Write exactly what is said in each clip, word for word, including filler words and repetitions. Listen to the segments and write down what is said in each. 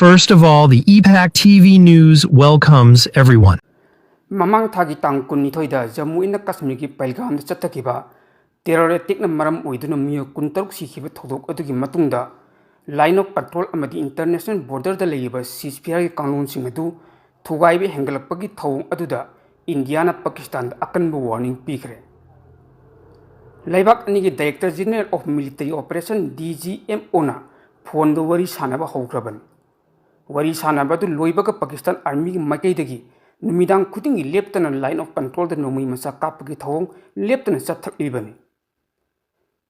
First of all, the E PAC T V News welcomes everyone. ꯃꯃꯥꯡ ꯊꯥꯒꯤ ꯇꯥꯡ ꯀꯨꯟꯅꯤꯊꯣꯏꯗ Jammu and ꯀꯥꯁꯃꯤꯔꯒꯤ ꯄꯍꯜꯒꯥꯝꯗ ꯆꯠꯊꯈꯤꯕ ꯇꯦꯔꯣꯔ ꯑꯦꯇꯦꯛꯅ ꯃꯔꯝ ꯑꯣꯏꯗꯨꯅ ꯃꯤꯑꯣꯏ ꯀꯨꯟꯇꯔꯨꯛ ꯁꯤꯈꯤꯕ ꯊꯧꯗꯣꯛ ꯑꯗꯨꯒꯤ ꯃꯇꯨꯡꯗ, ꯂꯥꯏꯟ ꯑꯣꯐ ꯀꯟꯇ꯭ꯔꯣꯜ ꯑꯃꯗꯤ ꯏꯟꯇꯔꯅꯦꯁꯅꯦꯜ ꯕꯣꯔꯗꯔꯗ ꯂꯩꯔꯤꯕ ꯁꯤꯖꯐꯤꯌꯥꯔꯒꯤ ꯀꯥꯡꯂꯣꯟꯁꯤꯡ ꯑꯗꯨ ꯊꯨꯒꯥꯏꯕ ꯍꯦꯟꯒꯠꯂꯛꯄꯒꯤ ꯊꯧꯑꯣꯡ ꯑꯗꯨꯗ ꯏꯟꯗꯤꯌꯥꯅ ꯄꯥꯀꯤꯁꯇꯥꯟꯗ ꯑꯀꯟꯕ ꯋꯥꯔꯅꯤꯡ ꯄꯤꯈ꯭ꯔꯦ꯫ ꯂꯩꯕꯥꯛ ꯑꯅꯤꯒꯤ Director General of Military Operation, DGMOꯅ ꯐꯣꯟꯗ ꯋꯥꯔꯤ ꯁꯥꯟꯅꯕ ꯍꯧꯈ꯭ꯔꯕꯅꯤ꯫ ꯋꯥꯔꯤ ꯁꯥꯟꯅꯕ ꯑꯗꯨ ꯂꯣꯏꯕꯒ ꯄꯥꯀꯤꯁꯇꯥꯟ ꯑꯥꯔꯃꯤꯒꯤ ꯃꯥꯏꯀꯩꯗꯒꯤ ꯅꯨꯃꯤꯗꯥꯡ ꯈꯨꯗꯤꯡꯒꯤ ꯂꯦꯞꯇꯅ ꯂꯥꯏꯟ ꯑꯣꯐ ꯀꯟꯇ꯭ꯔꯣꯜꯗ ꯅꯣꯡꯃꯩ ꯃꯆꯥ ꯀꯥꯞꯄꯒꯤ ꯊꯧꯑꯣꯡ ꯂꯦꯞꯇꯅ ꯆꯠꯊꯔꯛꯂꯤꯕꯅꯤ꯫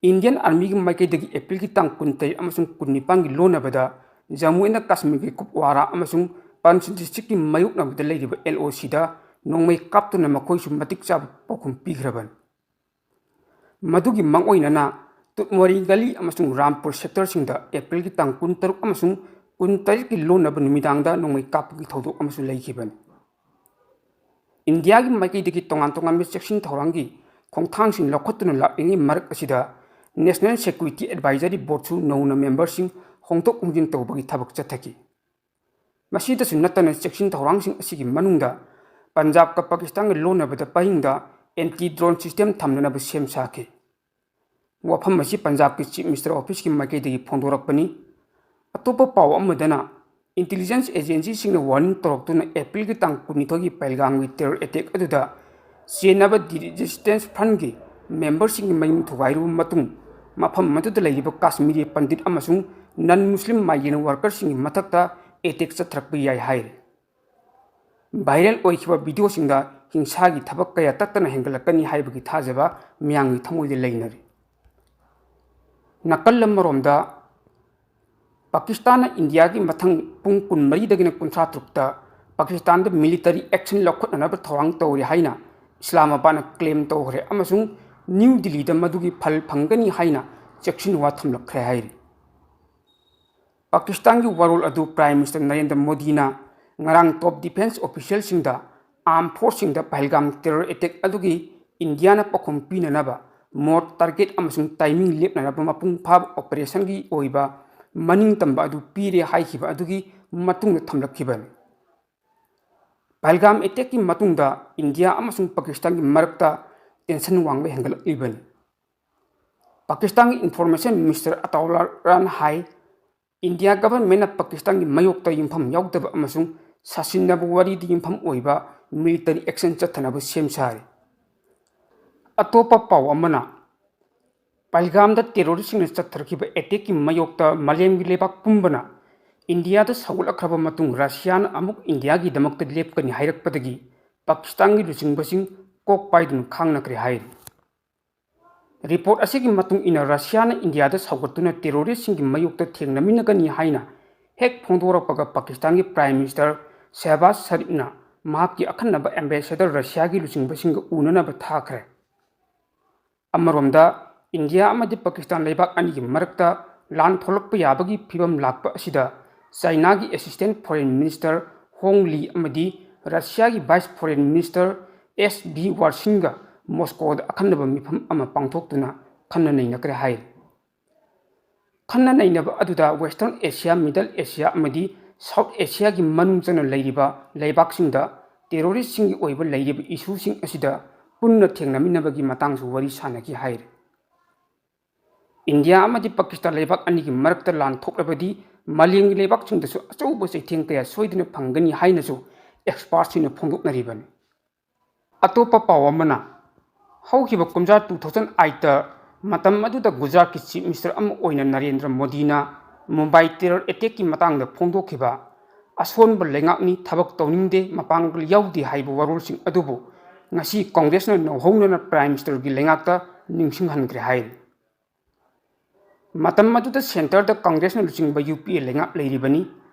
ꯏꯟꯗꯤꯌꯥꯟ ꯑꯥꯔꯃꯤꯒꯤ ꯃꯥꯏꯀꯩꯗꯒꯤ ꯑꯦꯄ꯭ꯔꯤꯜꯒꯤ ꯇꯥꯡ ꯀꯨꯟꯇꯔꯦꯠ ꯑꯃꯁꯨꯡ ꯀꯨꯟꯅꯤꯄꯥꯟꯒꯤ ꯂꯣꯟꯅꯕꯗ ꯖꯝꯃꯨ ꯑꯦꯟ ꯀꯥꯁꯃꯤꯔꯒꯤ ꯀꯨꯞꯋꯥꯔꯥ ꯑꯃꯁꯨꯡ ꯄꯟꯆ ꯗꯤꯁꯇ꯭ꯔꯤꯛꯀꯤ ꯃꯥꯌꯣꯛꯅꯕꯗ ꯂꯩꯔꯤꯕ LOCꯗ ꯅꯣꯡꯃꯩ ꯀꯥꯞꯇꯨꯅ ꯃꯈꯣꯏꯁꯨ ꯃꯇꯤꯛ ꯆꯥꯕ ꯄꯥꯎꯈꯨꯝ ꯄꯤꯈ꯭ꯔꯕꯅꯤ꯫ ꯃꯗꯨꯒꯤ ꯃꯥꯡꯑꯣꯏꯅꯅ ꯇꯨꯠꯃꯣꯔꯤ ꯒꯂꯤ ꯑꯃꯁꯨꯡ ꯔꯥꯝꯄꯨꯔ ꯁꯦꯛꯇꯔꯁꯤꯡꯗ ꯑꯦꯄ꯭ꯔꯤꯜꯒꯤ ꯇꯥꯡ ꯀꯨꯟꯇꯔꯨꯛ ꯑꯃꯁꯨꯡ ꯀꯨꯟꯇꯔꯦꯠꯀꯤ ꯂꯣꯟꯅꯕ ꯅꯨꯃꯤꯗꯥꯡꯗ ꯅꯣꯡꯃꯩ ꯀꯥꯞꯄꯒꯤ ꯊꯧꯗꯣꯛ ꯑꯃꯁꯨ ꯂꯩꯈꯤꯕꯅꯤ꯫ ꯏꯟꯗꯤꯌꯥꯒꯤ ꯃꯥꯏꯀꯩꯗꯒꯤ ꯇꯣꯉꯥꯟ ꯇꯣꯉꯥꯟꯕ ꯆꯦꯛꯁꯤꯟ ꯊꯧꯔꯥꯡꯒꯤ ꯈꯣꯡꯊꯥꯡꯁꯤꯡ ꯂꯧꯈꯠꯇꯨꯅ ꯂꯥꯛꯂꯤꯉꯩ ꯃꯔꯛ ꯑꯁꯤꯗ, National Security Advisory Boardꯁꯨ ꯅꯧꯅ ꯃꯦꯝꯕꯔꯁꯤꯡ ꯍꯣꯡꯗꯣꯛ ꯍꯣꯡꯖꯤꯟ ꯇꯧꯕꯒꯤ ꯊꯕꯛ ꯆꯠꯊꯈꯤ꯫ ꯃꯁꯤꯗꯁꯨ ꯅꯠꯇꯅ, ꯆꯦꯛꯁꯤꯟ ꯊꯧꯔꯥꯡꯁꯤꯡ ꯑꯁꯤꯒꯤ ꯃꯅꯨꯡꯗ ꯄꯟꯖꯥꯕꯀ ꯄꯥꯀꯤꯁꯇꯥꯟꯒ ꯂꯣꯟꯅꯕꯗ ꯄꯔꯤꯡꯗ ꯑꯦꯟꯇꯤ ꯗ꯭ꯔꯣꯟ ꯁꯤꯁꯇꯦꯝ ꯊꯝꯅꯅꯕ ꯁꯦꯝ ꯁꯥꯈꯤ꯫ ꯋꯥꯐꯝ ꯑꯁꯤ ꯄꯟꯖꯥꯕꯀꯤ ꯆꯤꯐ ꯃꯤꯅꯤꯁꯇꯔ ꯑꯣꯐꯤꯁꯀꯤ ꯃꯥꯏꯀꯩꯗꯒꯤ ꯐꯣꯡꯗꯣꯔꯛꯄꯅꯤ꯫ ꯑꯇꯣꯞꯄ ꯄꯥꯎ ꯑꯃꯗꯅ, ꯏꯟꯇꯦꯂꯤꯖꯦꯟꯁ ꯑꯦꯖꯦꯟꯁꯤꯁꯤꯡꯅ ꯋꯥꯔꯅꯤꯡ ꯇꯧꯔꯛꯇꯨꯅ ꯑꯦꯄ꯭ꯔꯤꯜꯒꯤ ꯇꯥꯡ ꯀꯨꯟꯅꯤꯊꯣꯏꯒꯤ ꯄꯍꯜꯒꯥꯝꯒꯤ ꯇꯦꯔꯣꯔ ꯑꯦꯇꯦꯛ ꯑꯗꯨꯗ ꯆꯦꯟꯅꯕ ꯗꯤ ꯔꯦꯖꯤꯁꯇꯦꯟꯁ ꯐ꯭ꯔꯟꯒꯤ ꯃꯦꯝꯕꯔꯁꯤꯡꯒꯤ ꯃꯌꯨꯝ ꯊꯨꯒꯥꯏꯔꯨꯕ ꯃꯇꯨꯡ, ꯃꯐꯝ ꯑꯗꯨꯗ ꯂꯩꯔꯤꯕ ꯀꯥꯁꯃꯤꯔꯤ ꯄꯟꯗꯤꯠ ꯑꯃꯁꯨꯡ ꯅꯟ ꯃꯨꯁꯂꯤꯝ ꯃꯥꯏꯒ꯭ꯔꯦꯟ ꯋꯥꯔꯀꯔꯁꯤꯡꯒꯤ ꯃꯊꯛꯇ ꯑꯦꯇꯦꯛ ꯆꯠꯊꯔꯛꯄ ꯌꯥꯏ ꯍꯥꯏꯔꯤ꯫ ꯚꯥꯏꯔꯦꯜ ꯑꯣꯏꯈꯤꯕ ꯚꯤꯗꯤꯑꯣꯁꯤꯡꯗ ꯍꯤꯡꯁꯥꯒꯤ ꯊꯕꯛ ꯀꯌꯥ ꯇꯠꯇꯅ ꯍꯦꯟꯒꯠꯂꯛꯀꯅꯤ ꯍꯥꯏꯕꯒꯤ ꯊꯥꯖꯕ ꯃꯤꯌꯥꯝꯒꯤ ꯊꯃꯣꯏꯗ ꯂꯩꯅꯔꯤ꯫ ꯅꯥꯀꯜ ꯑꯃꯔꯣꯝꯗ, ꯄꯥꯀꯤꯁꯇꯥꯟꯅ ꯏꯟꯗꯤꯌꯥꯒꯤ ꯃꯊꯪ ꯄꯨꯡ ꯀꯨꯟꯃꯔꯤꯗꯒꯤꯅ ꯀꯨꯟꯊ꯭ꯔꯥ ꯇꯔꯨꯛꯇ ꯄꯥꯀꯤꯁꯇꯥꯟꯗ ꯃꯤꯂꯤꯇꯔꯤ ꯑꯦꯛꯁꯟ ꯂꯧꯈꯠꯅꯅꯕ ꯊꯧꯔꯥꯡ ꯇꯧꯔꯤ ꯍꯥꯏꯅ ꯏꯁꯂꯥꯃꯥꯕꯥꯗꯅ ꯀ꯭ꯂꯦꯝ ꯇꯧꯈ꯭ꯔꯦ ꯑꯃꯁꯨꯡ ꯅ꯭ꯌꯨ ꯗꯤꯜꯂꯤꯗ ꯃꯗꯨꯒꯤ ꯐꯜ ꯐꯪꯒꯅꯤ ꯍꯥꯏꯅ ꯆꯦꯛꯁꯤꯟꯋꯥ ꯊꯝꯂꯛꯈ꯭ꯔꯦ ꯍꯥꯏꯔꯤ꯫ ꯄꯥꯀꯤꯁꯇꯥꯟꯒꯤ ꯋꯥꯔꯣꯜ ꯑꯗꯨ ꯄ꯭ꯔꯥꯏꯝ ꯃꯤꯅꯤꯁꯇꯔ ꯅꯔꯦꯟꯗ꯭ꯔ ꯃꯣꯗꯤꯅ ꯉꯔꯥꯡ ꯇꯣꯞ ꯗꯤꯐꯦꯟꯁ ꯑꯣꯐꯤꯁꯤꯌꯦꯜꯁꯤꯡꯗ, ꯑꯥꯔꯝ ꯐꯣꯔꯁꯁꯤꯡꯗ ꯄꯍꯜꯒꯥꯝ ꯇꯦꯔꯣꯔ ꯑꯦꯇꯦꯛ ꯑꯗꯨꯒꯤ ꯏꯟꯗꯤꯌꯥꯅ ꯄꯥꯎꯈꯨꯝ ꯄꯤꯅꯅꯕ ꯃꯣꯔ ꯇꯥꯔꯒꯦꯠ ꯑꯃꯁꯨꯡ ꯇꯥꯏꯃꯤꯡ ꯂꯦꯞꯅꯅꯕ ꯃꯄꯨꯡ ꯐꯥꯕ ꯑꯣꯄꯔꯦꯁꯟꯒꯤ ꯑꯣꯏꯕ ꯃꯅꯤꯡ ꯇꯝꯕ ꯑꯗꯨ ꯄꯤꯔꯦ ꯍꯥꯏꯈꯤꯕ ꯑꯗꯨꯒꯤ ꯃꯇꯨꯡꯗ ꯊꯝꯂꯛꯈꯤꯕꯅꯤ꯫ ꯄꯍꯜꯒꯥꯝ ꯑꯦꯇꯦꯛꯀꯤ ꯃꯇꯨꯡꯗ ꯏꯟꯗꯤꯌꯥ ꯑꯃꯁꯨꯡ ꯄꯥꯀꯤꯁꯇꯥꯟꯒꯤ ꯃꯔꯛꯇ ꯇꯦꯟꯁꯟ ꯋꯥꯡꯕ ꯍꯦꯟꯒꯠꯂꯛꯂꯤꯕꯅꯤ꯫ ꯄꯥꯀꯤꯁꯇꯥꯟꯒꯤ ꯏꯟꯐꯣꯔꯃꯦꯁꯟ ꯃꯤꯅꯤꯁꯇꯔ ꯑꯇꯥꯎꯂꯥ ꯔꯥꯟ ꯍꯥꯏ, ꯏꯟꯗꯤꯌꯥ ꯒꯚꯔꯟꯃꯦꯟꯅ ꯄꯥꯀꯤꯁꯇꯥꯟꯒꯤ ꯃꯥꯌꯣꯛꯇ ꯌꯨꯝꯐꯝ ꯌꯥꯎꯗꯕ ꯑꯃꯁꯨꯡ ꯁꯥꯁꯤꯟꯅꯕ ꯋꯥꯔꯤꯗ ꯌꯨꯝꯐꯝ ꯑꯣꯏꯕ ꯃꯤꯂꯤꯇꯔꯤ ꯑꯦꯛꯁꯟ ꯆꯠꯊꯅꯕ ꯁꯦꯝ ꯁꯥꯔꯤ꯫ ꯑꯇꯣꯞꯄ ꯄꯥꯎ ꯑꯃꯅ, ꯄꯍꯜꯒꯥꯝꯗ ꯇꯦꯔꯣꯔꯤꯁꯁꯤꯡꯅ ꯆꯠꯊꯔꯛꯈꯤꯕ ꯑꯦꯇꯦꯛꯀꯤ ꯃꯥꯌꯣꯛꯇ ꯃꯥꯂꯦꯝꯒꯤ ꯂꯩꯕꯥꯛ ꯄꯨꯝꯕꯅ ꯏꯟꯗꯤꯌꯥꯗ ꯁꯧꯒꯠꯂꯛꯈ꯭ꯔꯕ ꯃꯇꯨꯡ ꯔꯁꯤꯌꯥꯅ ꯑꯃꯨꯛ ꯏꯟꯗꯤꯌꯥꯒꯤꯗꯃꯛꯇ ꯂꯦꯞꯀꯅꯤ ꯍꯥꯏꯔꯛꯄꯗꯒꯤ ꯄꯥꯀꯤꯁꯇꯥꯟꯒꯤ ꯂꯨꯆꯤꯡꯕꯁꯤꯡ ꯀꯣꯛ ꯄꯥꯏꯗꯨꯅ ꯈꯥꯡꯅꯈ꯭ꯔꯦ ꯍꯥꯏꯔꯤ꯫ ꯔꯤꯄꯣꯔꯠ ꯑꯁꯤꯒꯤ ꯃꯇꯨꯡ ꯏꯟꯅ ꯔꯁꯤꯌꯥꯅ ꯏꯟꯗꯤꯌꯥꯗ ꯁꯧꯒꯠꯇꯨꯅ ꯇꯦꯔꯣꯔꯤꯁꯁꯤꯡꯒꯤ ꯃꯥꯌꯣꯛꯇ ꯊꯦꯡꯅꯃꯤꯟꯅꯒꯅꯤ ꯍꯥꯏꯅ ꯍꯦꯛ ꯐꯣꯡꯗꯣꯔꯛꯄꯒ ꯄꯥꯀꯤꯁꯇꯥꯟꯒꯤ ꯄ꯭ꯔꯥꯏꯝ ꯃꯤꯅꯤꯁꯇꯔ ꯁꯦꯍꯕꯥꯖ ꯁꯔꯤꯐꯅ ꯃꯍꯥꯛꯀꯤ ꯑꯈꯟꯅꯕ ꯑꯦꯝꯕꯦꯁꯦꯗꯔ ꯔꯁꯤꯌꯥꯒꯤ ꯂꯨꯆꯤꯡꯕꯁꯤꯡꯒ ꯎꯅꯅꯕ ꯊꯥꯈ꯭ꯔꯦ꯫ ꯑꯃꯔꯣꯝꯗ, ꯏꯟꯗꯤꯌꯥ ꯑꯃꯗꯤ ꯄꯥꯀꯤꯁꯇꯥꯟ ꯂꯩꯕꯥꯛ ꯑꯅꯤꯒꯤ ꯃꯔꯛꯇ ꯂꯥꯟ ꯊꯣꯛꯂꯛꯄ ꯌꯥꯕꯒꯤ ꯐꯤꯕꯝ ꯂꯥꯛꯄ ꯑꯁꯤꯗ ꯆꯥꯏꯅꯥꯒꯤ ꯑꯦꯁꯤꯁꯇꯦꯟ ꯐꯣꯔꯦꯟ ꯃꯤꯅꯤꯁꯇꯔ ꯍꯣꯡ ꯂꯤ ꯑꯃꯗꯤ ꯔꯁꯤꯌꯥꯒꯤ ꯚꯥꯏꯁ ꯐꯣꯔꯦꯟ ꯃꯤꯅꯤꯁꯇꯔ ꯑꯦꯁ ꯕꯤ ꯋꯥꯔꯁꯤꯟꯒ ꯃꯣꯁꯀꯣꯗ ꯑꯈꯟꯅꯕ ꯃꯤꯐꯝ ꯑꯃ ꯄꯥꯡꯊꯣꯛꯇꯨꯅ ꯈꯟꯅ ꯅꯩꯅꯈ꯭ꯔꯦ ꯍꯥꯏꯔꯤ꯫ ꯈꯟꯅ ꯅꯩꯅꯕ ꯑꯗꯨꯗ ꯋꯦꯁꯇꯔꯟ ꯑꯦꯁꯤꯌꯥ, ꯃꯤꯗꯜ ꯑꯦꯁꯤꯌꯥ ꯑꯃꯗꯤ ꯁꯥꯎꯠ ꯑꯦꯁꯤꯌꯥꯒꯤ ꯃꯅꯨꯡ ꯆꯟꯅ ꯂꯩꯔꯤꯕ ꯂꯩꯕꯥꯛꯁꯤꯡꯗ ꯇꯦꯔꯣꯔꯤꯁꯁꯤꯡꯒꯤ ꯑꯣꯏꯕ ꯂꯩꯔꯤꯕ ꯏꯁꯨꯁꯤꯡ ꯑꯁꯤꯗ ꯄꯨꯟꯅ ꯊꯦꯡꯅꯃꯤꯟꯅꯕꯒꯤ ꯃꯇꯥꯡꯁꯨ ꯋꯥꯔꯤ ꯁꯥꯅꯈꯤ ꯍꯥꯏꯔꯤ꯫ ꯏꯟꯗꯤꯌꯥ ꯑꯃꯗꯤ ꯄꯥꯀꯤꯁꯇꯥꯟ ꯂꯩꯕꯥꯛ ꯑꯅꯤꯒꯤ ꯃꯔꯛꯇ ꯂꯥꯟ ꯊꯣꯛꯂꯕꯗꯤ ꯃꯥꯂꯦꯝꯒꯤ ꯂꯩꯕꯥꯛꯁꯤꯡꯗꯁꯨ ꯑꯆꯧꯕ ꯆꯩꯊꯦꯡ ꯀꯌꯥ ꯁꯣꯏꯗꯅ ꯐꯪꯒꯅꯤ ꯍꯥꯏꯅꯁꯨ ꯑꯦꯛꯁꯄꯥꯔꯠꯁꯤꯡꯅ ꯐꯣꯡꯗꯣꯛꯅꯔꯤꯕꯅꯤ꯫ ꯑꯇꯣꯞꯄ ꯄꯥꯎ ꯑꯃꯅ, ꯍꯧꯈꯤꯕ ꯀꯨꯝꯖꯥ two thousand eight ꯇ ꯃꯇꯝ ꯑꯗꯨꯗ ꯒꯨꯖꯔꯥꯠꯀꯤ ꯆꯤꯐ ꯃꯤꯅꯤꯁꯇꯔ ꯑꯃ ꯑꯣꯏꯅ ꯅꯔꯦꯟꯗ꯭ꯔ ꯃꯣꯗꯤꯅ ꯃꯨꯝꯕꯥꯏ ꯇꯦꯔꯣꯔ ꯑꯦꯇꯦꯛꯀꯤ ꯃꯇꯥꯡꯗ ꯐꯣꯡꯗꯣꯛꯈꯤꯕ "ꯑꯁꯣꯟꯕ ꯂꯩꯉꯥꯛꯅꯤ, ꯊꯕꯛ ꯇꯧꯅꯤꯡꯗꯦ, ꯃꯄꯥꯡꯒꯜ ꯌꯥꯎꯗꯦ" ꯍꯥꯏꯕ ꯋꯥꯔꯣꯜꯁꯤꯡ ꯑꯗꯨꯕꯨ ꯉꯁꯤ ꯀꯪꯒ꯭ꯔꯦꯁꯅ ꯅꯧꯍꯧꯅꯅ ꯄ꯭ꯔꯥꯏꯝ ꯃꯤꯅꯤꯁꯇꯔꯒꯤ ꯂꯩꯉꯥꯛꯇ ꯅꯤꯡꯁꯤꯡꯍꯟꯈ꯭ꯔꯦ ꯍꯥꯏꯔꯤ꯫ ꯃꯇꯝ ꯑꯗꯨꯗ ꯁꯦꯟꯇꯔꯗ ꯀꯪꯒ꯭ꯔꯦꯁꯅ ꯂꯨꯆꯤꯡꯕ ꯌꯨ ꯄꯤ ꯑꯦ ꯂꯩꯉꯥꯛ ꯂꯩꯔꯤꯕꯅꯤ꯫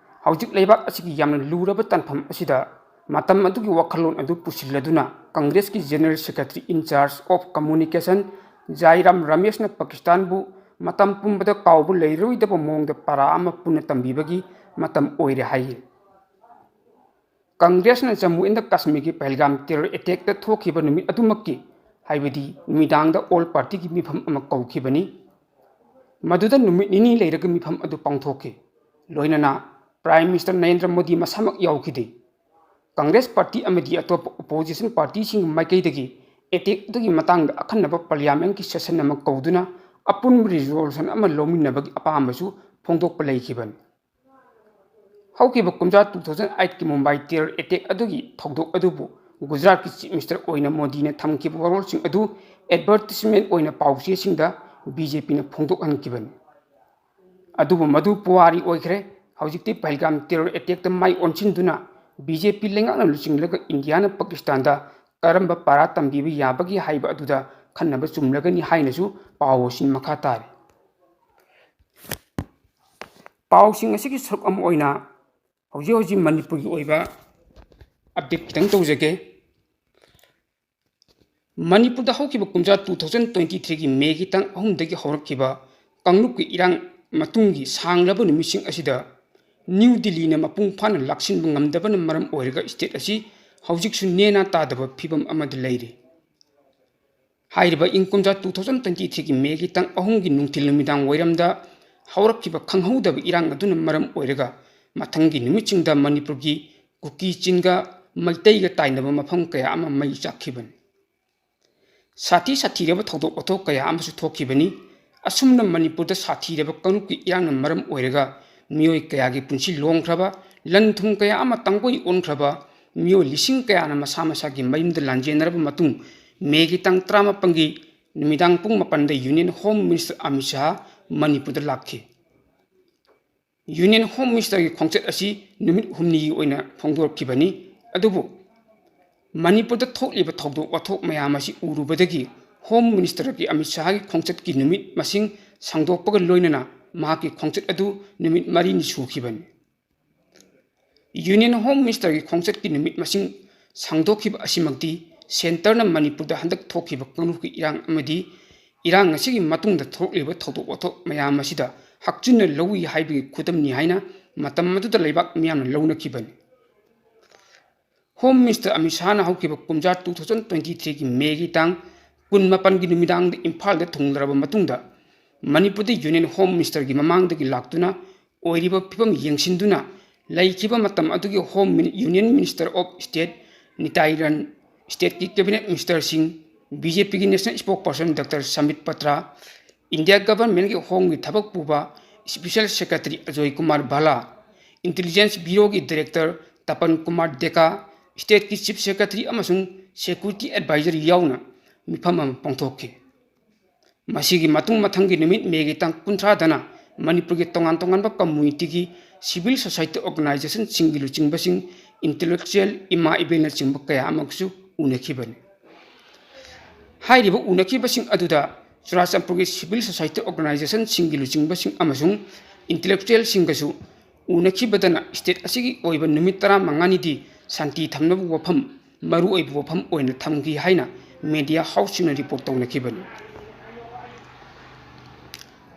ꯍꯧꯖꯤꯛ ꯂꯩꯕꯥꯛ ꯑꯁꯤꯒꯤ ꯌꯥꯝꯅ ꯂꯨꯔꯕ ꯇꯥꯟꯐꯝ ꯑꯁꯤꯗ ꯃꯇꯝ ꯑꯗꯨꯒꯤ ꯋꯥꯈꯜꯂꯣꯟ ꯑꯗꯨ ꯄꯨꯁꯤꯜꯂꯗꯨꯅ ꯀꯪꯒ꯭ꯔꯦꯁꯀꯤ general secretary in charge of communication Jairam ꯔꯃꯦꯁꯅ ꯄꯥꯀꯤꯁꯇꯥꯟꯕꯨ ꯃꯇꯝ ꯄꯨꯝꯕꯗ ꯀꯥꯎꯕ ꯂꯩꯔꯔꯣꯏꯗꯕ ꯃꯑꯣꯡꯗ ꯄꯥꯔꯥ ꯑꯃ ꯄꯨꯟꯅ ꯇꯝꯕꯤꯕꯒꯤ ꯃꯇꯝ ꯑꯣꯏꯔꯦ ꯍꯥꯏꯌꯦ꯫ ꯀꯪꯒ꯭ꯔꯦꯁꯅ ꯖꯝꯃꯨ ꯑꯦꯟꯗ ꯀꯥꯁꯃꯤꯔꯒꯤ ꯄꯍꯜꯒꯥꯝ ꯇꯦꯔꯣꯔ ꯑꯦꯇꯦꯛꯇ ꯊꯣꯛꯈꯤꯕ ꯅꯨꯃꯤꯠ ꯑꯗꯨꯃꯛꯀꯤ, ꯍꯥꯏꯕꯗꯤ ꯅꯨꯃꯤꯗꯥꯡꯗ ꯑꯣꯜ ꯄꯥꯔꯇꯤꯒꯤ ꯃꯤꯐꯝ ꯑꯃ ꯀꯧꯈꯤꯕꯅꯤ꯫ ꯃꯗꯨꯗ ꯅꯨꯃꯤꯠ ꯅꯤꯅꯤ ꯂꯩꯔꯒ ꯃꯤꯐꯝ ꯑꯗꯨ ꯄꯥꯡꯊꯣꯛꯈꯤ꯫ ꯂꯣꯏꯅꯅ Prime Minister ꯅꯔꯦꯟꯗ꯭ꯔ ꯃꯣꯗꯤ ꯃꯁꯥꯃꯛ ꯌꯥꯎꯈꯤꯗꯦ꯫ ꯀꯪꯒ꯭ꯔꯦꯁ ꯄꯥꯔꯇꯤ ꯑꯃꯗꯤ ꯑꯇꯣꯞꯄ ꯑꯣꯄꯣꯖꯤꯁꯟ ꯄꯥꯔꯇꯤꯁꯤꯡꯒꯤ ꯃꯥꯏꯀꯩꯗꯒꯤ ꯑꯦꯇꯦꯛ ꯑꯗꯨꯒꯤ ꯃꯇꯥꯡꯗ ꯑꯈꯟꯅꯕ ꯄꯥꯔꯂꯤꯌꯥꯃꯦꯟꯒꯤ ꯁꯦꯁꯟ ꯑꯃ ꯀꯧꯗꯨꯅ ꯑꯄꯨꯟꯕ ꯔꯤꯖꯣꯂꯨꯁꯟ ꯑꯃ ꯂꯧꯃꯤꯟꯅꯕꯒꯤ ꯑꯄꯥꯝꯕꯁꯨ ꯐꯣꯡꯗꯣꯛꯄ ꯂꯩꯈꯤꯕꯅꯤ꯫ ꯍꯧꯈꯤꯕ ꯀꯨꯝꯖꯥ two thousand eight ꯀꯤ ꯃꯨꯝꯕꯥꯏ ꯇꯦꯔꯔ ꯑꯦꯇꯦꯛ ꯑꯗꯨꯒꯤ ꯊꯧꯗꯣꯛ ꯑꯗꯨꯕꯨ ꯒꯨꯖꯔꯥꯠꯀꯤ ꯆꯤꯐ ꯃꯤꯅꯤꯁꯇꯔ ꯑꯣꯏꯅ ꯃꯣꯗꯤꯅ ꯊꯝꯈꯤꯕ ꯋꯥꯔꯣꯜꯁꯤꯡ ꯑꯗꯨ ꯑꯦꯗꯚꯔꯇꯤꯁꯃꯦꯟ ꯑꯣꯏꯅ ꯄꯥꯎꯆꯦꯁꯤꯡꯗ ꯕꯤ ꯖꯦ ꯄꯤꯅ ꯐꯣꯡꯗꯣꯛꯍꯟꯈꯤꯕꯅꯤ꯫ ꯑꯗꯨꯕꯨ ꯃꯗꯨ ꯄꯨꯋꯥꯔꯤ ꯑꯣꯏꯈ꯭ꯔꯦ꯫ ꯍꯧꯖꯤꯛꯇꯤ ꯄꯍꯜꯒꯥꯝ ꯇꯦꯔꯣꯔ ꯑꯦꯇꯦꯛꯇ ꯃꯥꯏ ꯑꯣꯟꯁꯤꯟꯗꯨꯅ ꯕꯤ ꯖꯦ ꯄꯤ ꯂꯩꯉꯥꯛꯅ ꯂꯨꯆꯤꯡꯂꯒ ꯏꯟꯗꯤꯌꯥꯅ ꯄꯥꯀꯤꯁꯇꯥꯟꯗ ꯀꯔꯝꯕ ꯄꯥꯔꯥ ꯇꯝꯕꯤꯕ ꯌꯥꯕꯒꯦ ꯍꯥꯏꯕ ꯑꯗꯨꯗ ꯈꯟꯅꯕ ꯆꯨꯝꯂꯒꯅꯤ ꯍꯥꯏꯅꯁꯨ ꯄꯥꯎ ꯑꯁꯤ ꯃꯈꯥ ꯇꯥꯔꯤ꯫ ꯄꯥꯎꯁꯤꯡ ꯑꯁꯤꯒꯤ ꯁꯔꯨꯛ ꯑꯃ ꯑꯣꯏꯅ ꯍꯧꯖꯤꯛ ꯍꯧꯖꯤꯛ ꯃꯅꯤꯄꯨꯔꯒꯤ ꯑꯣꯏꯕ ꯑꯞꯗꯦꯠ ꯈꯤꯇꯪ ꯇꯧꯖꯒꯦ꯫ ꯃꯅꯤꯄꯨꯔꯗ ꯍꯧꯈꯤꯕ ꯀꯨꯝꯖꯥ two thousand twenty three ꯒꯤ ꯃꯦꯒꯤ ꯇꯥꯡ ꯑꯍꯨꯝꯗꯒꯤ ꯍꯧꯔꯛꯈꯤꯕ ꯀꯥꯡꯂꯨꯞꯀꯤ ꯏꯔꯥꯡ ꯃꯇꯨꯡꯒꯤ ꯁꯥꯡꯂꯕ ꯅꯨꯃꯤꯠꯁꯤꯡ ꯑꯁꯤꯗ ꯅ꯭ꯌꯨ ꯗꯤꯜꯂꯤꯅ ꯃꯄꯨꯡ ꯐꯥꯅ ꯂꯥꯛꯁꯤꯟꯕ ꯉꯝꯗꯕꯅ ꯃꯔꯝ ꯑꯣꯏꯔꯒ ꯁ꯭ꯇꯦꯠ ꯑꯁꯤ ꯍꯧꯖꯤꯛꯁꯨ ꯅꯦꯅꯥ ꯇꯥꯗꯕ ꯐꯤꯕꯝ ꯑꯃꯗ ꯂꯩꯔꯤ꯫ ꯍꯥꯏꯔꯤꯕ ꯏꯪ ꯀꯨꯝꯖꯥ two thousand twenty three ꯒꯤ ꯃꯦꯒꯤ ꯇꯥꯡ ꯑꯍꯨꯝꯒꯤ ꯅꯨꯡꯊꯤꯜ ꯅꯨꯃꯤꯗꯥꯡ ꯋꯥꯏꯔꯝꯗ ꯍꯧꯔꯛꯈꯤꯕ ꯈꯪꯍꯧꯗꯕ ꯏꯔꯥꯡ ꯑꯗꯨꯅ ꯃꯔꯝ ꯑꯣꯏꯔꯒ ꯃꯊꯪꯒꯤ ꯅꯨꯃꯤꯠꯁꯤꯡꯗ ꯃꯅꯤꯄꯨꯔꯒꯤ ꯀꯨꯀꯤ ꯆꯤꯡꯒ ꯃꯩꯇꯩꯒ ꯇꯥꯏꯅꯕ ꯃꯐꯝ ꯀꯌꯥ ꯑꯃ ꯃꯩ ꯆꯥꯛꯈꯤꯕꯅꯤ꯫ ꯁꯥꯊꯤ ꯁꯥꯊꯤꯔꯕ ꯊꯧꯗꯣꯛ ꯋꯥꯊꯣꯛ ꯀꯌꯥ ꯑꯃꯁꯨ ꯊꯣꯛꯈꯤꯕꯅꯤ꯫ ꯑꯁꯨꯝꯅ ꯃꯅꯤꯄꯨꯔꯗ ꯁꯥꯊꯤꯔꯕ ꯀꯥꯡꯂꯨꯞꯀꯤ ꯏꯔꯥꯡꯅ ꯃꯔꯝ ꯑꯣꯏꯔꯒ ꯃꯤꯑꯣꯏ ꯀꯌꯥꯒꯤ ꯄꯨꯟꯁꯤ ꯂꯣꯝꯈ꯭ꯔꯕ, ꯂꯟ ꯊꯨꯝ ꯀꯌꯥ ꯑꯃ ꯇꯥꯡꯒꯣꯏ ꯑꯣꯟꯈ꯭ꯔꯕ, ꯃꯤꯑꯣꯏ ꯂꯤꯁꯤꯡ ꯀꯌꯥꯅ ꯃꯁꯥ ꯃꯁꯥꯒꯤ ꯃꯌꯨꯝꯗ ꯂꯥꯟꯖꯦꯟꯅꯔꯕ ꯃꯇꯨꯡ ꯃꯦꯒꯤ ꯇꯥꯡ ꯇꯔꯥꯃꯥꯄꯟꯒꯤ ꯅꯨꯃꯤꯗꯥꯡ ꯄꯨꯡ ꯃꯥꯄꯟꯗ union home minister Amit Shah ꯃꯅꯤꯄꯨꯔꯗ ꯂꯥꯛꯈꯤ꯫ ꯌꯨꯅꯤꯌꯟ ꯍꯣꯝ ꯃꯤꯅꯤꯁꯇꯔꯒꯤ ꯈꯣꯡꯆꯠ ꯑꯁꯤ ꯅꯨꯃꯤꯠ ꯍꯨꯝꯅꯤꯒꯤ ꯑꯣꯏꯅ ꯐꯣꯡꯗꯣꯔꯛꯈꯤꯕꯅꯤ꯫ ꯑꯗꯨꯕꯨ ꯃꯅꯤꯄꯨꯔꯗ ꯊꯣꯛꯂꯤꯕ ꯊꯧꯗꯣꯛ ꯋꯥꯊꯣꯛ ꯃꯌꯥꯝ ꯑꯁꯤ ꯎꯔꯨꯕꯗꯒꯤ ꯍꯣꯝ ꯃꯤꯅꯤꯁꯇꯔꯒꯤ ꯑꯃꯤꯠ ꯁꯥꯍꯒꯤ ꯈꯣꯡꯆꯠꯀꯤ ꯅꯨꯃꯤꯠ ꯃꯁꯤꯡ ꯁꯥꯡꯗꯣꯛꯄꯒ ꯂꯣꯏꯅꯅ ꯃꯍꯥꯛꯀꯤ ꯈꯣꯡꯆꯠ ꯑꯗꯨ ꯅꯨꯃꯤꯠ ꯃꯔꯤꯅꯤ ꯁꯨꯈꯤꯕꯅꯤ꯫ ꯌꯨꯅꯤꯌꯟ ꯍꯣꯝ ꯃꯤꯅꯤꯁꯇꯔꯒꯤ ꯈꯣꯡꯆꯠꯀꯤ ꯅꯨꯃꯤꯠ ꯃꯁꯤꯡ ꯁꯥꯡꯗꯣꯛꯈꯤꯕ ꯑꯁꯤꯃꯛꯇꯤ ꯁꯦꯟꯇꯔꯅ ꯃꯅꯤꯄꯨꯔꯗ ꯍꯟꯗꯛ ꯊꯣꯛꯈꯤꯕ ꯀꯥꯡꯂꯨꯞꯀꯤ ꯏꯔꯥꯡ ꯑꯃꯗꯤ ꯏꯔꯥꯡ ꯑꯁꯤꯒꯤ ꯃꯇꯨꯡꯗ ꯊꯣꯛꯂꯤꯕ ꯊꯧꯗꯣꯛ ꯋꯥꯊꯣꯛ ꯃꯌꯥꯝ ꯑꯁꯤꯗ ꯍꯛꯆꯤꯟꯅ ꯂꯧꯏ ꯍꯥꯏꯕꯒꯤ ꯈꯨꯗꯝꯅꯤ ꯍꯥꯏꯅ ꯃꯇꯝ ꯑꯗꯨꯗ ꯂꯩꯕꯥꯛ ꯃꯤꯌꯥꯝꯅ ꯂꯧꯅꯈꯤꯕꯅꯤ꯫ ꯍꯣꯝ ꯃꯤꯅꯤꯁꯇꯔ ꯑꯃꯤꯠ ꯁꯥꯍꯅ ꯍꯧꯈꯤꯕ ꯀꯨꯝꯖꯥ two thousand twenty three ꯒꯤ ꯃꯦꯒꯤ ꯇꯥꯡ ꯀꯨꯟꯃꯥꯄꯟꯒꯤ ꯅꯨꯃꯤꯗꯥꯡꯗ ꯏꯝꯐꯥꯜꯗ ꯊꯨꯡꯂꯔꯕ ꯃꯇꯨꯡꯗ ꯃꯅꯤꯄꯨꯔꯗ ꯌꯨꯅꯤꯌꯟ ꯍꯣꯝ ꯃꯤꯅꯤꯁꯇꯔꯒꯤ ꯃꯃꯥꯡꯗꯒꯤ ꯂꯥꯛꯇꯨꯅ ꯑꯣꯏꯔꯤꯕ ꯐꯤꯕꯝ ꯌꯦꯡꯁꯤꯟꯗꯨꯅ ꯂꯩꯈꯤꯕ ꯃꯇꯝ ꯑꯗꯨꯒꯤ Home Min-, Union Minister of State ꯅꯤꯇꯥꯏ ꯔꯟ, stateꯀꯤ cabinet ministerꯁꯤꯡ, BJPꯒꯤ national spokesperson Doctor Sambit Patra, India governmentꯀꯤ homeꯒꯤ ꯊꯕꯛ ꯄꯨꯕ special secretary Ajoy Kumar ꯚꯥꯂꯥ, intelligence bureauꯒꯤ director ꯇꯄꯟ Kumar ꯗꯦꯀꯥ, stateꯀꯤ chief secretary ꯑꯃꯁꯨꯡ security advisor ꯌꯥꯎꯅ ꯃꯤꯐꯝ ꯑꯃ ꯄꯥꯡꯊꯣꯛꯈꯤ꯫ ꯃꯁꯤꯒꯤ ꯃꯇꯨꯡ ꯃꯊꯪꯒꯤ ꯅꯨꯃꯤꯠ ꯃꯦꯒꯤ ꯇꯥꯡ ꯀꯨꯟꯊ꯭ꯔꯥꯗꯅ ꯃꯅꯤꯄꯨꯔꯒꯤ ꯇꯣꯉꯥꯟ ꯇꯣꯉꯥꯟꯕ communityꯒꯤ civil society organizationꯁꯤꯡꯒꯤ ꯂꯨꯆꯤꯡꯕꯁꯤꯡ, intellectual, ꯏꯃꯥ ꯏꯕꯦꯜꯅꯆꯤꯡꯕ ꯀꯌꯥ ꯑꯃꯁꯨ ꯎꯅꯈꯤꯕꯅꯤ꯫ ꯍꯥꯏꯔꯤꯕ ꯎꯅꯈꯤꯕꯁꯤꯡ ꯑꯗꯨꯗ ꯆꯨꯔꯥꯆꯥꯟꯄꯨꯔꯒꯤ civil society organizationꯁꯤꯡꯒꯤ ꯂꯨꯆꯤꯡꯕꯁꯤꯡ ꯑꯃꯁꯨꯡ intellectualꯁꯤꯡꯒꯁꯨ ꯎꯅꯈꯤꯕꯗꯅ state ꯑꯁꯤꯒꯤ ꯑꯣꯏꯕ ꯅꯨꯃꯤꯠ ꯇꯔꯥꯃꯉꯥꯅꯤꯗꯤ ꯁꯥꯟꯇꯤ ꯊꯝꯅꯕ ꯋꯥꯐꯝ, ꯃꯔꯨꯑꯣꯏꯕ ꯋꯥꯐꯝ ꯑꯣꯏꯅ ꯊꯝꯈꯤ ꯍꯥꯏꯅ media houseꯁꯤꯡꯅ report ꯇꯧꯅꯈꯤꯕꯅꯤ꯫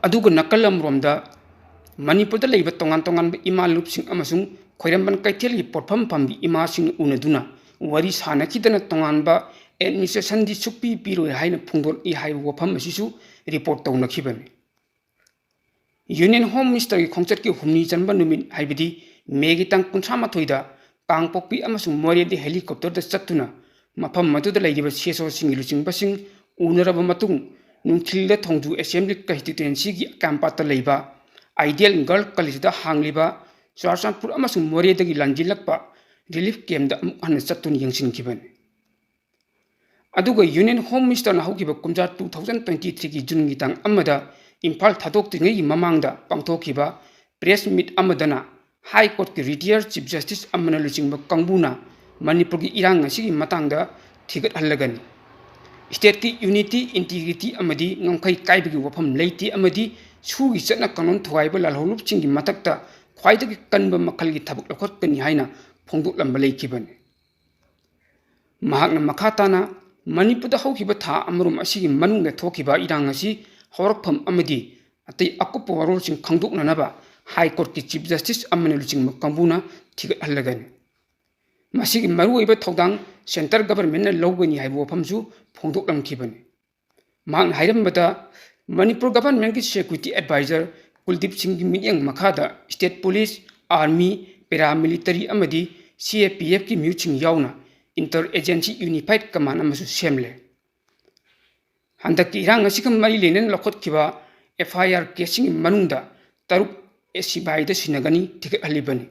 ꯑꯗꯨꯒ ꯅꯥꯀꯜ ꯑꯃꯔꯣꯝꯗ ꯃꯅꯤꯄꯨꯔꯗ ꯂꯩꯕ ꯇꯣꯉꯥꯟ ꯇꯣꯉꯥꯟꯕ ꯏꯃꯥ ꯂꯨꯞꯁꯤꯡ ꯑꯃꯁꯨꯡ ꯈ꯭ꯋꯥꯏꯔꯝꯕꯟ ꯀꯩꯊꯦꯜꯒꯤ ꯄꯣꯠꯐꯝ ꯐꯝꯕꯤ ꯏꯃꯥꯁꯤꯡꯅ ꯎꯅꯗꯨꯅ ꯋꯥꯔꯤ ꯁꯥꯅꯈꯤꯗꯅ ꯇꯣꯉꯥꯟꯕ administrationꯗꯤ ꯁꯨꯛꯄꯤ ꯄꯤꯔꯣꯏ ꯍꯥꯏꯅ ꯐꯣꯡꯗꯣꯔꯛꯏ ꯍꯥꯏꯕ ꯋꯥꯐꯝ ꯑꯁꯤꯁꯨ report ꯇꯧꯅꯈꯤꯕꯅꯤ꯫ Union Home Ministerꯒꯤ ꯈꯣꯡꯆꯠꯀꯤ ꯍꯨꯝꯅꯤ ꯆꯟꯕ ꯅꯨꯃꯤꯠ, ꯍꯥꯏꯕꯗꯤ ꯃꯦꯒꯤ ꯇꯥꯡ ꯀꯨꯟꯊ꯭ꯔꯥ ꯃꯥꯊꯣꯏꯗ ꯀꯥꯡꯄꯣꯛꯄꯤ ꯑꯃꯁꯨꯡ ꯃꯣꯔꯦꯗ helicopterꯗ ꯆꯠꯇꯨꯅ ꯃꯐꯝ ꯑꯗꯨꯗ ꯂꯩꯔꯤꯕ CSOꯁꯤꯡꯒꯤ ꯂꯨꯆꯤꯡꯕꯁꯤꯡ ꯎꯅꯔꯕ ꯃꯇꯨꯡ, ꯅꯨꯡꯊꯤꯜꯗ ꯊꯣꯡꯖꯨ Assembly Constituencyꯒꯤ ꯀꯥꯝꯄꯥꯠꯇ ꯂꯩꯕ Ideal Girls Collegeꯗ ꯍꯥꯡꯂꯤꯕ ꯆꯨꯔꯥꯆꯥꯟꯄꯨꯔ ꯑꯃꯁꯨꯡ ꯃꯣꯔꯦꯗꯒꯤ ꯂꯥꯟꯖꯤꯜꯂꯛꯄ relief campꯇ ꯑꯃꯨꯛ ꯍꯟꯅ ꯆꯠꯇꯨꯅ ꯌꯦꯡꯁꯤꯟꯈꯤꯕꯅꯤ꯫ ꯑꯗꯨꯒ Union Home Ministerꯅ ꯍꯧꯈꯤꯕ ꯀꯨꯝꯖꯥ two thousand twenty threeꯒꯤ Juneꯒꯤ ꯇꯥꯡ ꯑꯃꯗ ꯏꯝꯐꯥꯜ ꯊꯥꯗꯣꯛꯇ꯭ꯔꯤꯉꯩꯒꯤ ꯃꯃꯥꯡꯗ ꯄꯥꯡꯊꯣꯛꯈꯤꯕ press meet ꯑꯃꯗꯅ High Courtꯀꯤ retired Chief Justice ꯑꯃꯅ ꯂꯨꯆꯤꯡꯕ ꯀꯥꯡꯕꯨꯅ ꯃꯅꯤꯄꯨꯔꯒꯤ ꯏꯔꯥꯡ ꯑꯁꯤꯒꯤ ꯃꯇꯥꯡꯗ ꯊꯤꯒꯠꯍꯜꯂꯒꯅꯤ꯫ Stateꯀꯤ unity, integrity ꯑꯃꯗꯤ ꯉꯝꯈꯩ ꯀꯥꯏꯕꯒꯤ ꯋꯥꯐꯝ ꯂꯩꯇꯦ ꯑꯃꯗꯤ ꯁꯨꯒꯤ ꯆꯠꯅ ꯀꯥꯡꯂꯣꯟ ꯊꯨꯒꯥꯏꯕ ꯂꯥꯜꯍꯧꯂꯨꯞꯁꯤꯡꯒꯤ ꯃꯊꯛꯇ ꯈ꯭ꯋꯥꯏꯗꯒꯤ ꯀꯟꯕ ꯃꯈꯜꯒꯤ ꯊꯕꯛ ꯂꯧꯈꯠꯀꯅꯤ ꯍꯥꯏꯅ ꯐꯣꯡꯗꯣꯛꯂꯝꯕ ꯂꯩꯈꯤꯕꯅꯤ꯫ ꯃꯍꯥꯛꯅ ꯃꯈꯥ ꯇꯥꯅ ꯃꯅꯤꯄꯨꯔꯗ ꯍꯧꯈꯤꯕ ꯊꯥ ꯑꯃꯔꯣꯝ ꯑꯁꯤꯒꯤ ꯃꯅꯨꯡꯗ ꯊꯣꯛꯈꯤꯕ ꯏꯔꯥꯡ ꯑꯁꯤ ꯍꯧꯔꯛꯐꯝ ꯑꯃꯗꯤ ꯑꯇꯩ ꯑꯀꯨꯞꯄ ꯋꯥꯔꯣꯜꯁꯤꯡ ꯈꯪꯗꯣꯛꯅꯅꯕ High Courtꯀꯤ Chief Justice ꯑꯃꯅ ꯂꯨꯆꯤꯡꯕ ꯀꯥꯡꯕꯨꯅ ꯊꯤꯒꯠꯍꯜꯂꯒꯅꯤ꯫ ꯃꯁꯤꯒꯤ ꯃꯔꯨꯑꯣꯏꯕ ꯊꯧꯗꯥꯡ centre governmentꯅ ꯂꯧꯒꯅꯤ ꯍꯥꯏꯕ ꯋꯥꯐꯝꯁꯨ ꯐꯣꯡꯗꯣꯛꯂꯝꯈꯤꯕꯅꯤ꯫ ꯃꯍꯥꯛꯅ ꯍꯥꯏꯔꯝꯕꯗ, ꯃꯅꯤꯄꯨꯔ governmentꯀꯤ security advisor ꯀꯨꯜꯗꯤꯞ ꯁꯤꯡꯒꯤ ꯃꯤꯠꯌꯦꯡ ꯃꯈꯥꯗ state police, army, paramilitary ꯑꯃꯗꯤ C A P Fꯀꯤ ꯃꯤꯍꯨꯠꯁꯤꯡ ꯌꯥꯎꯅ inter agency unified command ꯑꯃꯁꯨ ꯁꯦꯝꯂꯦ꯫ ꯍꯟꯗꯛꯀꯤ ꯏꯔꯥꯡ ꯑꯁꯤꯒ ꯃꯔꯤ ꯂꯩꯅꯅ ꯂꯧꯈꯠꯈꯤꯕ F I R caseꯁꯤꯡꯒꯤ ꯃꯅꯨꯡꯗ ꯇꯔꯨꯛ ꯁꯤꯕꯥꯏꯗ ꯁꯤꯟꯅꯒꯅꯤ ꯊꯤꯒꯠꯍꯜꯂꯤꯕꯅꯤ꯫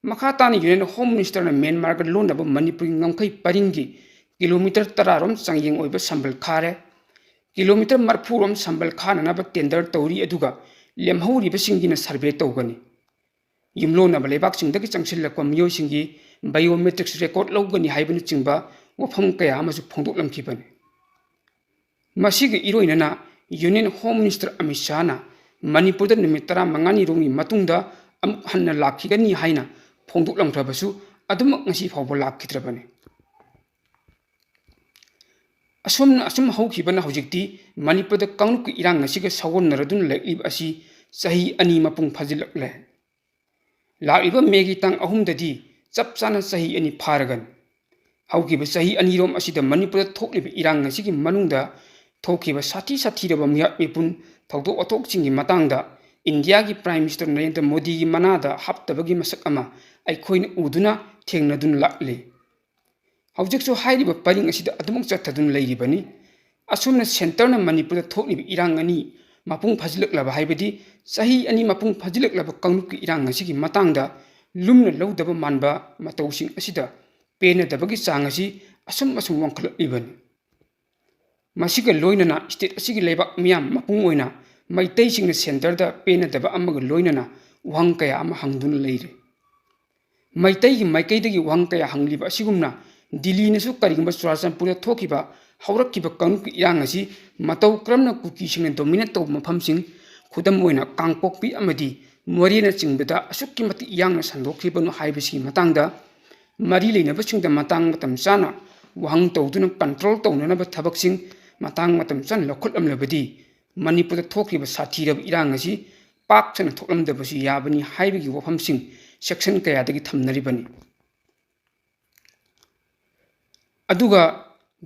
ꯃꯈꯥ ꯇꯥꯅ Union Home Ministerꯅ ꯃ꯭ꯌꯥꯟꯃꯥꯔꯒ ꯂꯣꯟꯅꯕ ꯃꯅꯤꯄꯨꯔꯒꯤ ꯉꯝꯈꯩ ꯄꯔꯤꯡꯒꯤ kilometre ꯇꯔꯥꯔꯣꯝ ꯆꯥꯡꯌꯦꯡ ꯑꯣꯏꯕ ꯁꯝꯕꯜ ꯈꯥꯔꯦ꯫ Kilometre ꯃꯔꯤꯐꯨꯔꯣꯝ ꯁꯝꯕꯜ ꯈꯥꯅꯅꯕ tender ꯇꯧꯔꯤ, ꯑꯗꯨꯒ ꯂꯦꯝꯍꯧꯔꯤꯕꯁꯤꯡꯒꯤꯅ survey ꯇꯧꯒꯅꯤ꯫ ꯌꯨꯝꯂꯣꯟꯅꯕ ꯂꯩꯕꯥꯛꯁꯤꯡꯗꯒꯤ ꯆꯪꯁꯤꯜꯂꯛꯄ ꯃꯤꯑꯣꯏꯁꯤꯡꯒꯤ biometrics record ꯂꯧꯒꯅꯤ ꯍꯥꯏꯕꯅꯆꯤꯡꯕ ꯋꯥꯐꯝ ꯀꯌꯥ ꯑꯃꯁꯨ ꯐꯣꯡꯗꯣꯛꯂꯝꯈꯤꯕꯅꯤ꯫ ꯃꯁꯤꯒ ꯏꯔꯣꯏꯅꯅ Union Home Minister ꯑꯃꯤꯠ ꯁꯥꯍꯅ ꯃꯅꯤꯄꯨꯔꯗ ꯅꯨꯃꯤꯠ ꯇꯔꯥꯃꯉꯥꯅꯤꯔꯣꯝꯒꯤ ꯃꯇꯨꯡꯗ ꯑꯃꯨꯛ ꯍꯟꯅ ꯂꯥꯛꯈꯤꯒꯅꯤ ꯍꯥꯏꯅ ꯐꯣꯡꯗꯣꯛꯂꯝꯈ꯭ꯔꯕꯁꯨ ꯑꯗꯨꯃꯛ ꯉꯁꯤ ꯐꯥꯎꯕ ꯂꯥꯛꯈꯤꯗ꯭ꯔꯕꯅꯤ꯫ ꯑꯁꯨꯝꯅ ꯑꯁꯨꯝ ꯍꯧꯈꯤꯕꯅ ꯍꯧꯖꯤꯛꯇꯤ ꯃꯅꯤꯄꯨꯔꯗ ꯀꯥꯡꯂꯨꯞꯀꯤ ꯏꯔꯥꯡ ꯑꯁꯤꯒ ꯁꯥꯒꯣꯟꯅꯔꯗꯨꯅ ꯂꯩꯔꯛꯂꯤꯕ ꯑꯁꯤ ꯆꯍꯤ ꯑꯅꯤ ꯃꯄꯨꯡ ꯐꯥꯖꯤꯜꯂꯛꯂꯦ꯫ ꯂꯥꯛꯂꯤꯕ ꯃꯦꯒꯤ ꯇꯥꯡ ꯑꯍꯨꯝꯗꯗꯤ ꯆꯞ ꯆꯥꯅ ꯆꯍꯤ ꯑꯅꯤ ꯐꯥꯔꯒꯅꯤ꯫ ꯍꯧꯈꯤꯕ ꯆꯍꯤ ꯑꯅꯤꯔꯣꯝ ꯑꯁꯤꯗ ꯃꯅꯤꯄꯨꯔꯗ ꯊꯣꯛꯂꯤꯕ ꯏꯔꯥꯡ ꯑꯁꯤꯒꯤ ꯃꯅꯨꯡꯗ ꯊꯣꯛꯈꯤꯕ ꯁꯥꯊꯤ ꯁꯥꯊꯤꯔꯕ ꯃꯤꯍꯥꯠ ꯃꯤꯄꯨꯟ ꯊꯧꯗꯣꯛ ꯋꯥꯊꯣꯛꯁꯤꯡꯒꯤ ꯃꯇꯥꯡꯗ ꯏꯟꯗꯤꯌꯥꯒꯤ Prime Minister ꯅꯔꯦꯟꯗ꯭ꯔ ꯃꯣꯗꯤꯒꯤ ꯃꯅꯥꯗ ꯍꯥꯞꯇꯕꯒꯤ ꯃꯁꯛ ꯑꯃ ꯑꯩꯈꯣꯏꯅ ꯎꯗꯨꯅ ꯊꯦꯡꯅꯗꯨꯅ ꯂꯥꯛꯂꯤ꯫ ꯍꯧꯖꯤꯛꯁꯨ ꯍꯥꯏꯔꯤꯕ ꯄꯔꯤꯡ ꯑꯁꯤꯗ ꯑꯗꯨꯃꯛ ꯆꯠꯊꯗꯨꯅ ꯂꯩꯔꯤꯕꯅꯤ꯫ ꯑꯁꯨꯝꯅ centreꯅ ꯃꯅꯤꯄꯨꯔꯗ ꯊꯣꯛꯂꯤꯕ ꯏꯔꯥꯡ ꯑꯅꯤ ꯃꯄꯨꯡ ꯐꯥꯖꯤꯜꯂꯛꯂꯕ ꯍꯥꯏꯕꯗꯤ ꯆꯍꯤ ꯑꯅꯤ ꯃꯄꯨꯡ ꯐꯥꯖꯤꯜꯂꯛꯂꯕ ꯀꯥꯡꯂꯨꯞꯀꯤ ꯏꯔꯥꯡ ꯑꯁꯤꯒꯤ ꯃꯇꯥꯡꯗ ꯂꯨꯝꯅ ꯂꯧꯗꯕ ꯃꯥꯟꯕ ꯃꯇꯧꯁꯤꯡ ꯑꯁꯤꯗ ꯄꯦꯟꯅꯗꯕꯒꯤ ꯆꯥꯡ ꯑꯁꯤ ꯑꯁꯨꯝ ꯑꯁꯨꯝ ꯋꯥꯡꯈꯠꯂꯛꯂꯤꯕꯅꯤ꯫ ꯃꯁꯤꯒ ꯂꯣꯏꯅꯅ state ꯑꯁꯤꯒꯤ ꯂꯩꯕꯥꯛ ꯃꯤꯌꯥꯝ ꯃꯄꯨꯡ ꯑꯣꯏꯅ ꯃꯩꯇꯩꯁꯤꯡꯅ centreꯗ ꯄꯦꯟꯅꯗꯕ ꯑꯃꯒ ꯂꯣꯏꯅꯅ ꯋꯥꯍꯪ ꯀꯌꯥ ꯑꯃ ꯍꯪꯗꯨꯅ ꯂꯩꯔꯤ꯫ ꯃꯩꯇꯩꯒꯤ ꯃꯥꯏꯀꯩꯗꯒꯤ ꯋꯥꯍꯪ ꯀꯌꯥ ꯍꯪꯂꯤꯕ ꯑꯁꯤꯒꯨꯝꯅ ꯗꯤꯜꯂꯤꯅꯁꯨ ꯀꯔꯤꯒꯨꯝꯕ ꯆꯨꯔꯥꯆꯥꯟꯄꯨꯔꯗ ꯊꯣꯛꯈꯤꯕ ꯍꯧꯔꯛꯈꯤꯕ ꯀꯥꯡꯂꯨꯞꯀꯤ ꯏꯔꯥꯡ ꯑꯁꯤ ꯃꯇꯧ ꯀꯔꯝꯅ ꯀꯨꯀꯤꯁꯤꯡꯅ dominate ꯇꯧꯕ ꯃꯐꯝꯁꯤꯡ, ꯈꯨꯗꯝ ꯑꯣꯏꯅ ꯀꯥꯡꯄꯣꯛꯄꯤ ꯑꯃꯗꯤ ꯃꯣꯔꯦꯅꯆꯤꯡꯕꯗ ꯑꯁꯨꯛꯀꯤ ꯃꯇꯤꯛ ꯌꯥꯡꯅ ꯁꯟꯗꯣꯛꯈꯤꯕꯅꯣ ꯍꯥꯏꯕꯁꯤꯒꯤ ꯃꯇꯥꯡꯗ ꯃꯔꯤ ꯂꯩꯅꯕꯁꯤꯡꯗ ꯃꯇꯥꯡ ꯃꯇꯝ ꯆꯥꯅ ꯋꯥꯍꯪ ꯇꯧꯗꯨꯅ control ꯇꯧꯅꯅꯕ ꯊꯕꯛꯁꯤꯡ ꯃꯇꯥꯡ ꯃꯇꯝ ꯆꯥꯅ ꯂꯧꯈꯠꯂꯝꯂꯕꯗꯤ ꯃꯅꯤꯄꯨꯔꯗ ꯊꯣꯛꯈꯤꯕ ꯁꯥꯊꯤꯔꯕ ꯏꯔꯥꯡ ꯑꯁꯤ ꯄꯥꯛ ꯁꯟꯅ ꯊꯣꯛꯂꯝꯗꯕꯁꯨ ꯌꯥꯕꯅꯤ ꯍꯥꯏꯕꯒꯤ ꯋꯥꯐꯝꯁꯤꯡ section ꯀꯌꯥꯗꯒꯤ ꯊꯝꯅꯔꯤꯕꯅꯤ꯫ ꯑꯗꯨꯒ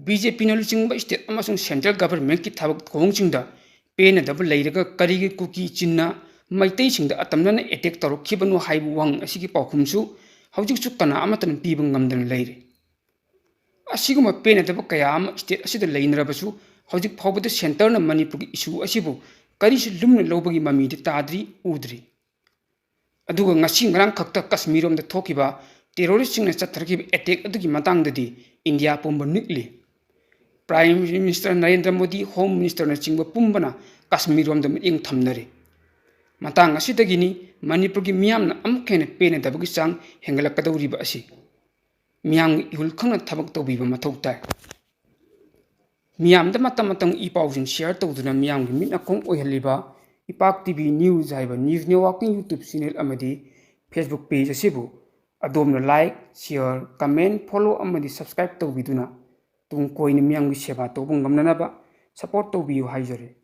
BJPꯅ ꯂꯨꯆꯤꯡꯕ state ꯑꯃꯁꯨꯡ central governmentꯀꯤ ꯊꯕꯛ ꯊꯧꯑꯣꯡꯁꯤꯡꯗ ꯄꯦꯟꯅꯗꯕ ꯂꯩꯔꯒ ꯀꯔꯤꯒꯤ ꯀꯨꯀꯤ ꯆꯤꯟꯅ ꯃꯩꯇꯩꯁꯤꯡꯗ ꯑꯇꯝꯅꯅ ꯑꯦꯇꯦꯛ ꯇꯧꯔꯛꯈꯤꯕꯅꯣ ꯍꯥꯏꯕ ꯋꯥꯍꯪ ꯑꯁꯤꯒꯤ ꯄꯥꯎꯈꯨꯝꯁꯨ ꯍꯧꯖꯤꯛꯁꯨ ꯀꯅꯥ ꯑꯃꯠꯇꯅ ꯄꯤꯕ ꯉꯝꯗꯅ ꯂꯩꯔꯤ꯫ ꯑꯁꯤꯒꯨꯝꯕ ꯄꯦꯟꯅꯗꯕ ꯀꯌꯥ ꯑꯃ ꯁ꯭ꯇꯦꯠ ꯑꯁꯤꯗ ꯂꯩꯅꯔꯕꯁꯨ ꯍꯧꯖꯤꯛ ꯐꯥꯎꯕꯗ ꯁꯦꯟꯇꯔꯅ ꯃꯅꯤꯄꯨꯔꯒꯤ ꯏꯁꯨ ꯑꯁꯤꯕꯨ ꯀꯔꯤꯁꯨ ꯂꯨꯝꯅ ꯂꯧꯕꯒꯤ ꯃꯃꯤꯗꯤ ꯇꯥꯗ꯭ꯔꯤ, ꯎꯗ꯭ꯔꯤ꯫ ꯑꯗꯨꯒ ꯉꯁꯤ ꯉꯔꯥꯡ ꯈꯛꯇ ꯀꯁꯃꯤꯔꯔꯣꯝꯗ ꯊꯣꯛꯈꯤꯕ ꯇꯦꯔꯣꯔꯤꯁꯁꯤꯡꯅ ꯆꯠꯊꯔꯛꯈꯤꯕ ꯑꯦꯇꯦꯛ ꯑꯗꯨꯒꯤ ꯃꯇꯥꯡꯗꯗꯤ ꯏꯟꯗꯤꯌꯥ ꯄꯨꯝꯕ ꯅꯤꯛꯂꯤ꯫ Prime minister Narendra Modi, home ꯃꯤꯅꯤꯁꯇꯔꯅꯆꯤꯡꯕ ꯄꯨꯝꯕꯅ ꯀꯁꯃꯤꯔꯔꯣꯝꯗ ꯃꯤꯠꯌꯦꯡ ꯊꯝꯅꯔꯤ꯫ ꯃꯇꯥꯡ ꯑꯁꯤꯗꯒꯤꯅꯤ ꯃꯅꯤꯄꯨꯔꯒꯤ ꯃꯤꯌꯥꯝꯅ ꯑꯃꯨꯛ ꯍꯦꯟꯅ ꯄꯦꯟꯅꯗꯕꯒꯤ ꯆꯥꯡ ꯍꯦꯟꯒꯠꯂꯛꯀꯗꯧꯔꯤꯕ ꯑꯁꯤ꯫ ꯃꯤꯌꯥꯝꯒꯤ ꯏꯍꯨꯜ ꯈꯪꯅ ꯊꯕꯛ ꯇꯧꯕꯤꯕ ꯃꯊꯧ ꯇꯥꯏ꯫ ꯃꯤꯌꯥꯝꯗ ꯃꯇꯝ ꯃꯇꯝꯒꯤ ꯏ ꯄꯥꯎꯁꯤꯡ ꯁꯤꯌꯔ ꯇꯧꯗꯨꯅ ꯃꯤꯌꯥꯝꯒꯤ ꯃꯤꯠ ꯅꯥꯀꯣꯡ ꯑꯣꯏꯍꯜꯂꯤꯕ ꯏꯄꯥꯛ ꯇꯤ ꯚꯤ ꯅ꯭ꯌꯨꯁ ꯍꯥꯏꯕ ꯅ꯭ꯌꯨꯁ ꯅꯦꯠꯋꯥꯔꯛꯀꯤ ꯌꯨꯇ꯭ꯌꯨꯕ ꯆꯦꯅꯦꯜ ꯑꯃꯗꯤ ꯐꯦꯁꯕꯨꯛ ꯄꯦꯖ ꯑꯁꯤꯕꯨ ꯑꯗꯣꯝꯅ ꯂꯥꯏꯛ, ꯁꯤꯌꯔ, ꯀꯃꯦꯟ, ꯐꯣꯂꯣ ꯑꯃꯗꯤ ꯁꯕꯁꯀ꯭ꯔꯥꯏꯕ ꯇꯧꯕꯤꯗꯨꯅ ꯇꯨꯡ ꯀꯣꯏꯅ ꯃꯤꯌꯥꯝꯒꯤ ꯁꯦꯕꯥ ꯇꯧꯕ ꯉꯝꯅꯅꯕ ꯁꯄꯣꯔꯠ ꯇꯧꯕꯤꯌꯨ ꯍꯥꯏꯖꯔꯤ꯫